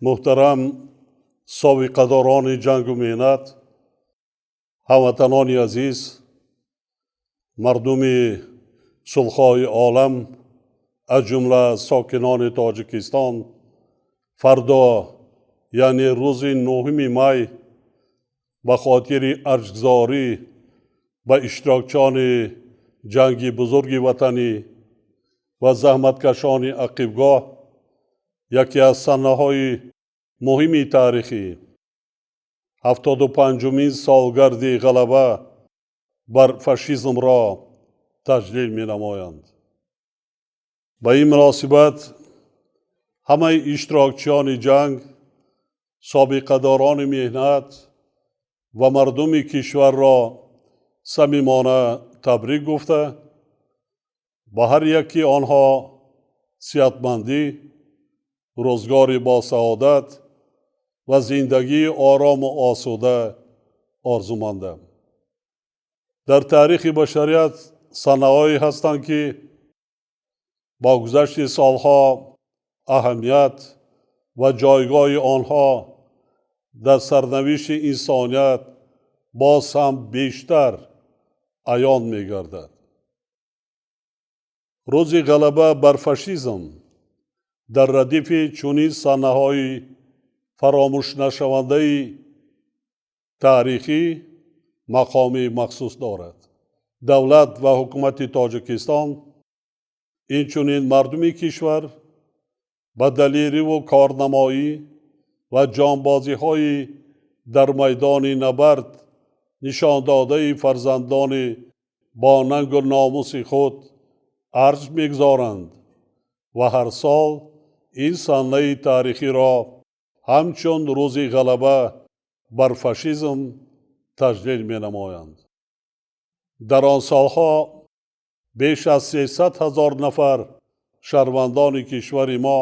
Муҳтарам собиқадорони ҷангу меҳнат, ҳамватанони азиз, мардуми сулҳҳои олам, аз ҷумла сокинони Тоҷикистон, фардо, яъне рӯзи 9 май, ба хотири арҷгузорӣ ба иштирокчиёни ҷанги бузурги ватанӣ ва заҳматкашони ақибгоҳ, яке аз санаҳои муҳими таърихӣ, 75-умин солгарди ғалаба бар фашизмро таҷлил менамоянд. Ба ин муносибат ҳамаи иштирокчиёни ҷанг, собиқадорони меҳнат ва мардуми кишварро самимона табрик гуфта, ба ҳар яки онҳо сиҳатмандӣ, рӯзгори босаодат ва зиндагии орому осуда орзумандам. Дар таърихи башарият санаҳое ҳастанд, ки бо гузашти солҳо аҳамият ва ҷойгоҳи онҳо дар сарнавишти инсоният боз ҳам бештар аён мегардад. Рӯзи ғалаба бар фашизм дар радифи чунин саҳнаҳои фаромӯшнашавандаи таърихӣ мақоми махсус дорад. Давлат ва ҳукумати Тоҷикистон, инчунин мардуми кишвар ба далериву корнамоӣ ва ҷонбозиҳои дар майдони набард нишондодаи фарзандони бо нангу номуси худ арҷ мегузоранд ва ҳар сол ин саҳнаи таърихиро ҳамчун рӯзи ғалаба бар фашизм таҷлил менамоянд. Дар он солҳо беш аз 300 ҳазор нафар шаҳрвандони кишвари мо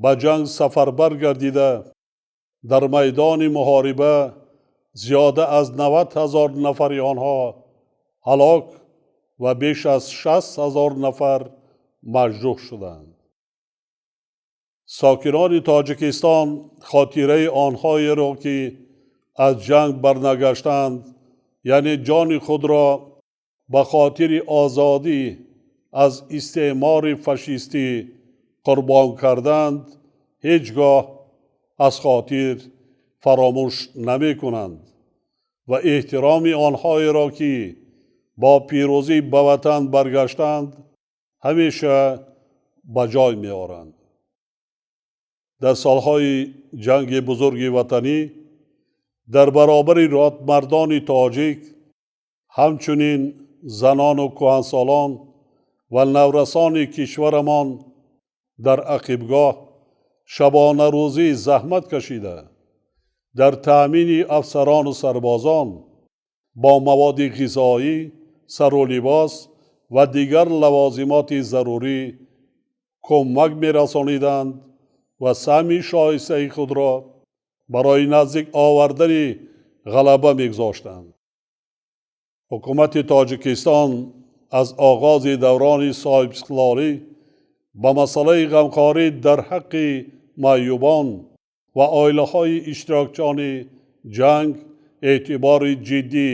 ба ҷанг сафарбар гардида, дар майдони муҳориба зиёда аз 90 ҳазор нафари онҳо ҳалок ва беш аз 60 ҳазор нафар маҷрӯҳ шуданд. Сокинони Тоҷикистон хотираи онҳоеро, ки аз ҷанг барнагаштанд, яъне ҷони худро ба хотири озодӣ аз истеъмори фашистӣ қурбон карданд, ҳеҷ гоҳ аз хотир фаромӯш намекунанд ва эҳтироми онҳоеро, ки бо пирӯзӣ ба ватан баргаштанд, ҳамеша ба ҷой меоранд. Дар солҳои ҷанги бузурги ватанӣ дар баробари мардони тоҷик ҳамчунин занону кӯҳансолон ва наврасони кишварамон дар ақибгоҳ шабонарӯзӣ заҳмат кашида, дар таъмини афсарону сарбозон бо маводи ғизоӣ, сару либос ва дигар лавозимоти зарурӣ кӯмак мерасониданд ва саҳми шоистаи худро барои наздик овардани ғалаба мегузоштанд. Ҳукумати Тоҷикистон аз оғози даврони соҳибистиқлолӣ ба масъалаи ғамхорӣ дар ҳаққи маъюбон ва оилаҳои иштирокчиёни ҷанг эътибори ҷиддӣ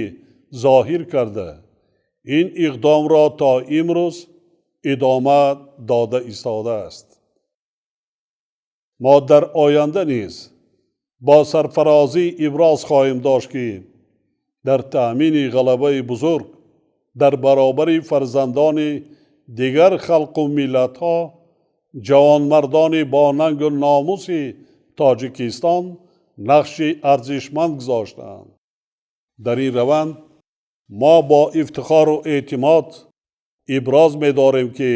зоҳир карда, ин иқдомро то имрӯз идома дода истодааст. Мо дар оянда низ бо сарфарозӣ иброз хоҳем дошт, ки дар таъмини ғалабаи бузург дар баробари фарзандони дигар халқу миллатҳо ҷавонмардони бо нангу номуси Тоҷикистон нақши арзишманд гузоштаанд. Дар ин раванд мо бо ифтихору эътимод иброз медорем, ки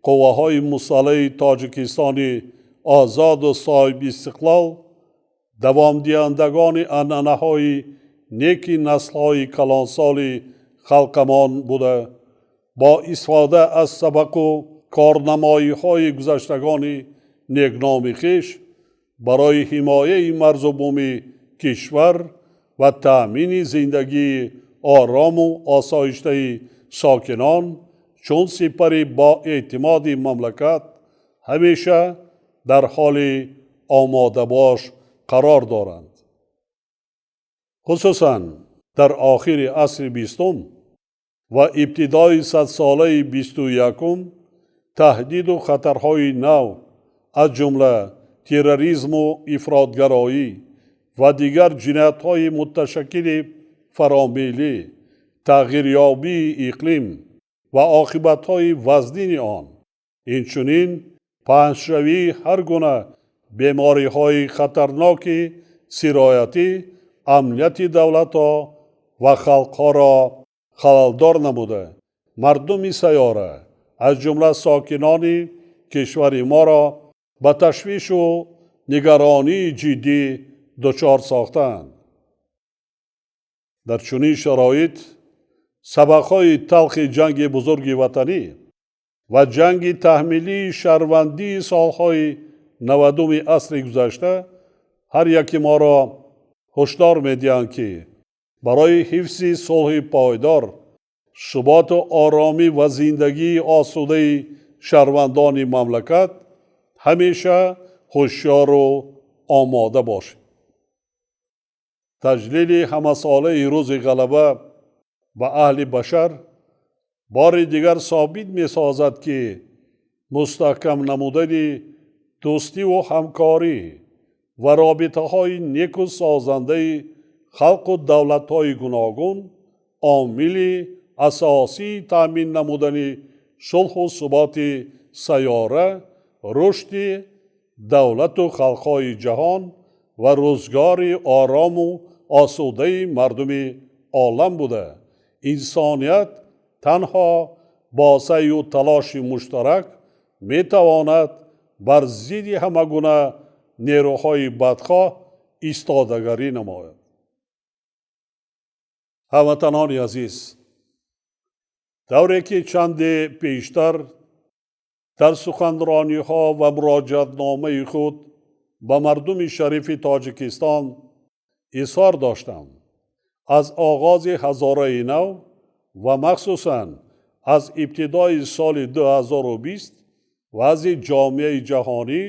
қувваҳои мусаллаҳи Тоҷикистони озоду соҳибистиқлол давомдиҳандагони анъанаҳои неки наслҳои калонсоли халқамон буда, бо истифода аз сабақу корнамоиҳои гузаштагони некноми хеш барои ҳимояи марзу буми кишвар ва таъмини зиндагии орому осоиштаи сокинон чун сипари боэътимоди мамлакат ҳамеша дар ҳоли омодабош қарор доранд. Хусусан дар охири асри бистум ва ибтидои садсолаи 21-ум таҳдиду хатарҳои нав, аз ҷумла терроризму ифротгароӣ ва дигар ҷиноятҳои муташаккили фаромиллӣ, тағйирёбии иқлим ва оқибатҳои вазнини он, инчунин паҳншавии ҳар гуна бемориҳои хатарноки сироятӣ амнияти давлатҳо ва халқҳоро халалдор намуда, мардуми сайёра, аз ҷумла сокинони кишвари моро ба ташвишу нигаронии ҷиддӣ дучор сохтаанд. Дар чунин шароит сабақҳои талхи ҷанги бузурги ватанӣ ва ҷанги таҳмилии шаҳрвандии солҳои 90-уми асри гузашта ҳар яки моро ҳушдор медиҳанд, ки барои ҳифзи сулҳи пойдор, суботу оромӣ ва зиндагии осудаи шаҳрвандони мамлакат ҳамеша ҳушёру омода бошем. Таҷлили ҳамасолаи рӯзи ғалаба ба аҳли башар бори дигар собит месозад, ки мустаҳкам намудани дӯстиву ҳамкорӣ ва робитаҳои неку созандаи халқу давлатҳои гуногун омили асосии таъмин намудани сулҳу суботи сайёра, рушди давлату халқҳои ҷаҳон ва рӯзгори орому осудаи мардуми олам буда, инсоният танҳо бо саъю талоши муштарак метавонад бар зидди ҳама гуна нерӯҳои бадхоҳ истодагарӣ намояд. Ҳамватанони азиз, давре ки чанде пештар дар суханрониҳо ва муроҷиатномаи худ ба мардуми шарифи Тоҷикистон изҳор доштам, аз оғози ҳазораи нав ва махсусан аз ибтидои соли 2020 вазъи ҷомеаи ҷаҳонӣ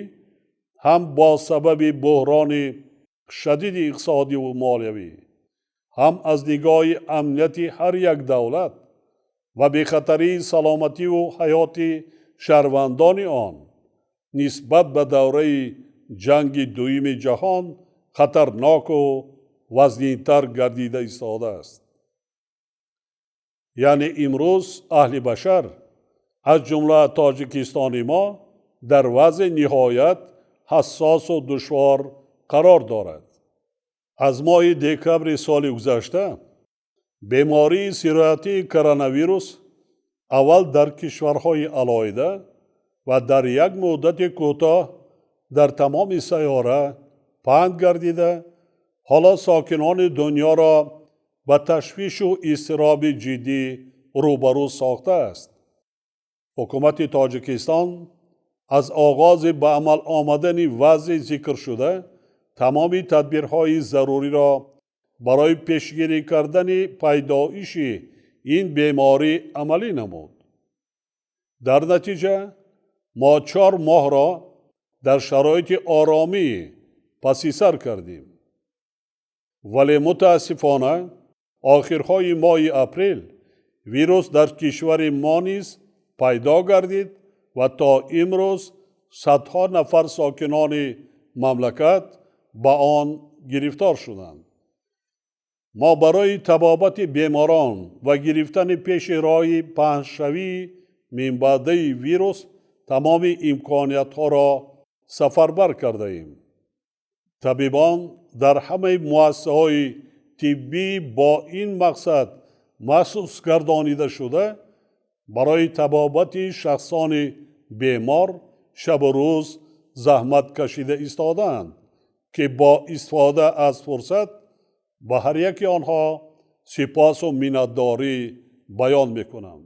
ҳам бо сабаби буҳрони шадиди иқтисодиву молиявӣ, ҳам аз нигоҳи амнияти ҳар як давлат ва бехатарии саломативу ҳаёти шаҳрвандони он нисбат ба давраи ҷанги дуюми ҷаҳон хатарноку вазнинтар гардида истодааст. Яъне имрӯз аҳли башар, аз ҷумла Тоҷикистони мо, дар вазъи ниҳоят ҳассосу душвор қарор дорад. Аз моҳи декабри соли гузашта бемории сироятии коронавирус аввал дар кишварҳои алоҳида ва дар як муддати кӯтоҳ дар тамоми сайёра паҳн гардида, ҳоло сокинони дунёро ба ташвишу изтироби ҷиддӣ рӯбарӯ сохтааст. Ҳукумати Тоҷикистон аз оғози ба амал омадани вазъи зикршуда тамоми тадбирҳои заруриро барои пешгирӣ кардани пайдоиши ин беморӣ амалӣ намуд. Дар натиҷа мо 4 моҳро дар шароити оромӣ паси сар кардем. Вале мутаассифона охирҳои моҳи апрел вирус дар кишвари мо низ пайдо гардид ва то имрӯз садҳо нафар сокинони мамлакат ба он гирифтор шуданд. Мо барои табобати беморон ва гирифтани пеши роҳи паҳншавии минбаъдаи вирус тамоми имкониятҳоро сафарбар кардаем. Табибон дар ҳамаи муассисаҳои тиббӣ бо ин мақсад махсус гардонида шуда, барои табобати шахсони бемор шабу рӯз заҳмат кашида истодаанд, ки бо истифода аз фурсат ба ҳар яки онҳо сипосу миннатдорӣ баён мекунам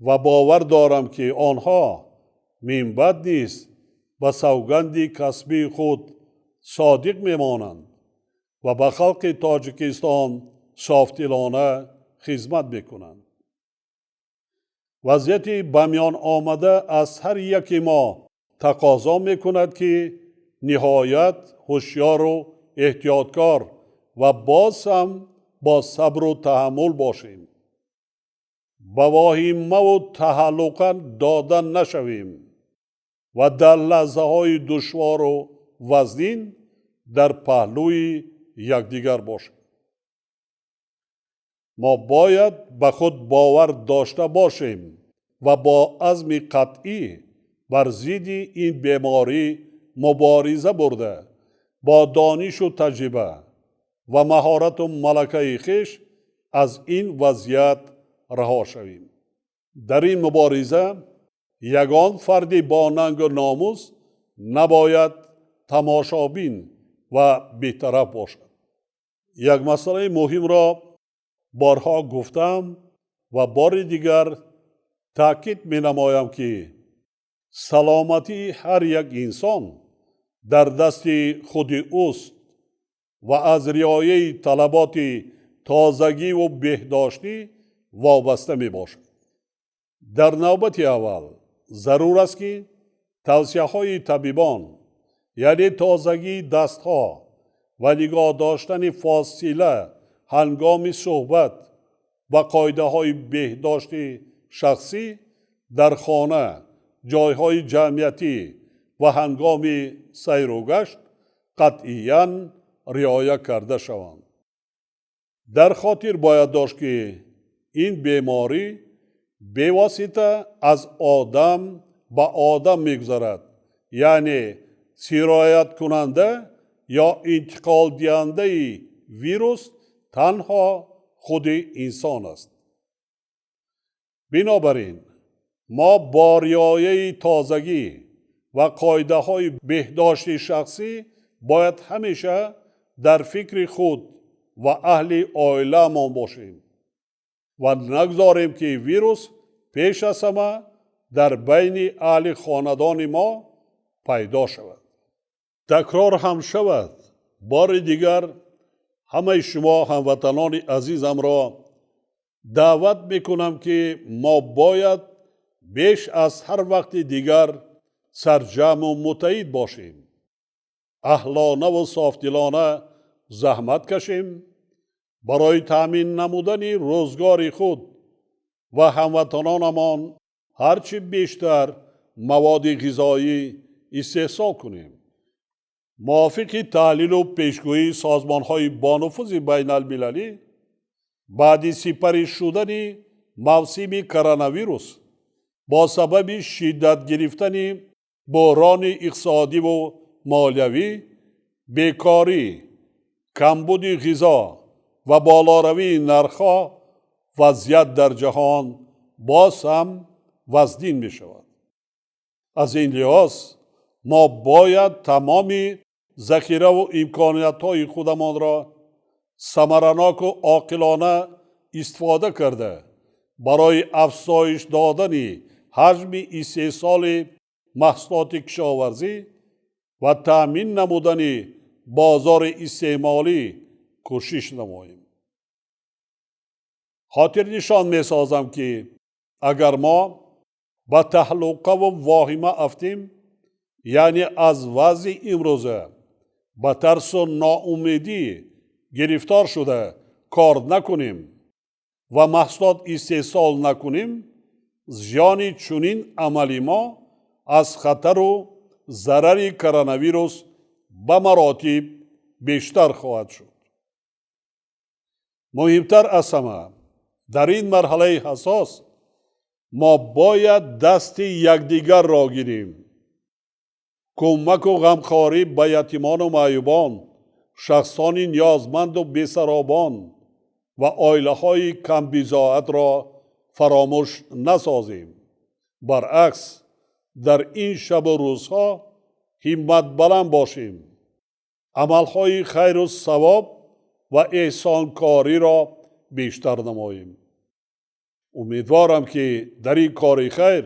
ва бовар дорам, ки онҳо минбаъд низ ба савганди касбии худ содиқ мемонанд ва ба халқи Тоҷикистон софдилона хизмат мекунанд. Вазъияти ба миён омада аз ҳар яки мо тақозо мекунад, ки ниҳоят ҳушёру эҳтиёткор ва боз ҳам бо сабру таҳаммул бошем. Ба воҳимаву таҳаллуқа дода нашавем ва дар лаҳзаҳои душвору вазнин дар паҳлӯи якдигар бошем. Мо бояд ба худ бовар дошта бошем ва бо азми қатъӣ бар зидди ин беморӣ мубориза бурда, бо донишу таҷриба ва маҳорату малакаи хеш аз ин вазъият раҳо шавем. Дар ин мубориза ягон фарди бо нангу номус набояд тамошобин ва бетараф бошад. Як масъалаи муҳимро борҳо гуфтам ва бори дигар таъкид менамоям, ки саломатии ҳар як инсон дар дасти худи ӯст ва аз риояи талаботи тозагиву беҳдоштӣ вобаста мебошад. Дар навбати аввал зарур аст, ки тавсияҳои табибон, яъне тозагии дастҳо ва нигоҳ доштани фосила ҳангоми суҳбат ва қоидаҳои беҳдошти шахсӣ дар хона, ҷойҳои ҷамъиятӣ ва ҳангоми сайру гашт қатъиян риоя карда шаванд. Дар хотир бояд дошт, ки ин беморӣ бевосита аз одам ба одам мегузарад, яъне сирояткунанда ё интиқолдиҳандаи вирус танҳо худи инсон аст. Бинобар ин мо бо риояи тозагӣ ва қоидаҳои беҳдошти шахсӣ бояд ҳамеша дар фикри худ ва аҳли оилаамон бошем ва нагузорем, ки вирус пеш аз ҳама дар байни аҳли хонадони мо пайдо шавад. Такрор ҳам шавад, бори дигар ҳамаи шумо ҳамватанони азизамро даъват мекунам, ки мо бояд беш аз ҳар вақти дигар сарҷамъу муттаҳид бошем, аҳлонаву софдилона заҳмат кашем, барои таъмин намудани рӯзгори худ ва ҳамватанонамон ҳарчи бештар маводи ғизоӣ истеҳсол кунем. Мувофиқи таҳлилу пешгӯии созмонҳои бонуфузи байналмилалӣ, баъди сипарӣ шудани мавсими коронавирус бо сабаби шиддат гирифтани буҳрони иқтисодиву молиявӣ, бекорӣ, камбуди ғизо ва болоравии нархҳо вазъият дар ҷаҳон боз ҳам вазнин мешавад. Аз ин лиҳоз мо бояд тамоми захираву имкониятҳои худамонро самараноку оқилона истифода карда, барои афзоиш додани ҳаҷми истеҳсоли маҳсулоти кишоварзӣ ва таъмин намудани бозори истеъмолӣ кӯшиш намоем. Хотирнишон месозам, ки агар мо ба таҳлуқаву воҳима афтем, яъне аз вазъи имрӯза ба тарсу ноумедӣ гирифтор шуда кор накунем ва маҳсулот истеҳсол накунем, зиёни чунин амали мо аз хатару зарари коронавирус ба маротиб бештар хоҳад шуд. Муҳимтар аз ҳама, дар ин марҳалаи ҳассос мо бояд дасти якдигарро гирем. Кӯмаку ғамхорӣ ба ятимону маъюбон, шахсони ниёзманду бесаробон ва оилаҳои камбизоатро фаромӯш насозем. Баръакс, дар ин шабу рӯзҳо ҳимматбаланд бошем, амалҳои хайру савоб ва эҳсонкориро бештар намоем. Умедворам, ки дар ин кори хайр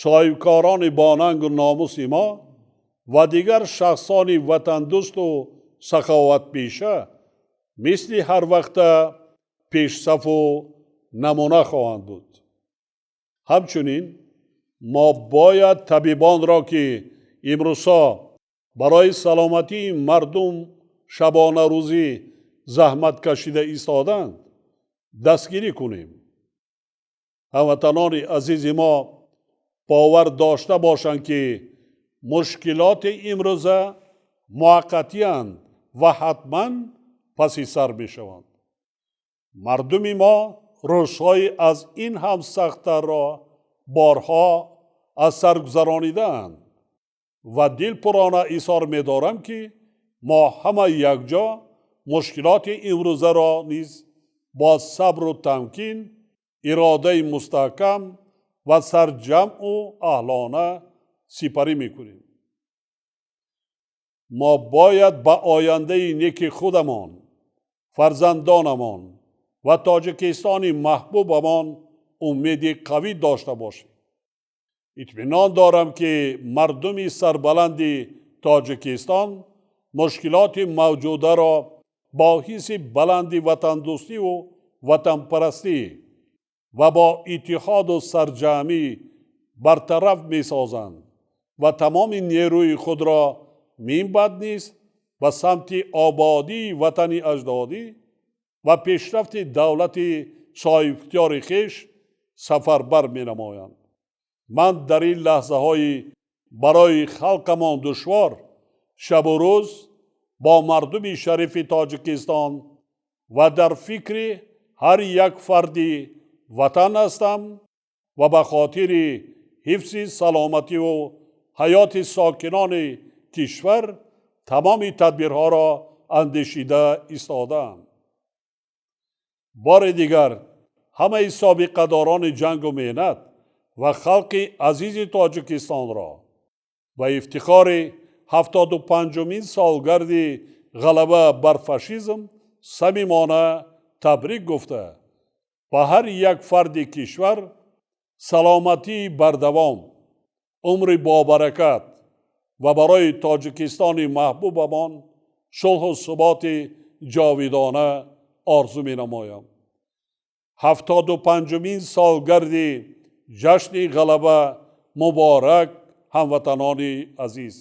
соҳибкорони бонангу номуси мо ва дигар шахсони ватандӯсту саховатпеша мисли ҳар вақта пешсафу намуна хоҳанд буд. Ҳамчунин мо бояд табибонро, ки имрӯзҳо Барои саломатии мардум шабонарӯзӣ заҳмат кашида истоданд, дастгирӣ кунем. Ҳамватанони азизи мо бовар дошта бошанд, ки мушкилоти имрӯза муваққатиянд ва ҳатман паси сар мешаванд. Мардуми мо рӯзҳои аз ин ҳам сахттарро борҳо аз сар гузаронидаанд ва дилпурона изҳор медорам, ки мо ҳама якҷо мушкилоти имрӯзаро низ бо сабру тамкин, иродаи мустаҳкам ва сарҷамъу аҳлона сипарӣ мекунем. Мо бояд ба ояндаи неки худамон, фарзандонамон ва Тоҷикистони маҳбубамон умеди қавӣ дошта бошем. Итминон дорам, ки мардуми сарбаланди Тоҷикистон мушкилоти мавҷударо бо ҳисси баланди ватандӯстиву ватанпарастӣ ва бо иттиҳоду сарҷамъӣ бартараф месозанд ва тамоми нерӯи худро минбаъд низ ба самти ободии ватани аҷдодӣ ва пешрафти давлати соҳибихтиёри хеш сафарбар менамоянд. Ман дар ин лаҳзаҳои барои халқамон душвор шабу рӯз бо мардуми шарифи Тоҷикистон ва дар фикри ҳар як фарди ватан ҳастам ва ба хотири ҳифзи саломативу ҳаёти сокинони кишвар тамоми тадбирҳоро андешида истодаам. Бори дигар ҳамаи собиқадорони ҷангу меҳнат ва халқи азизи Тоҷикистонро ба ифтихори 75-умин солгарди ғалаба бар фашизм самимона табрик гуфта, ба ҳар як фарди кишвар саломатии бардавом, умри бобаракат ва барои Тоҷикистони маҳбубамон сулҳу суботи ҷовидона орзу менамоям. 75-умин солгарди ҷашни ғалаба муборак, ҳамватанони азиз!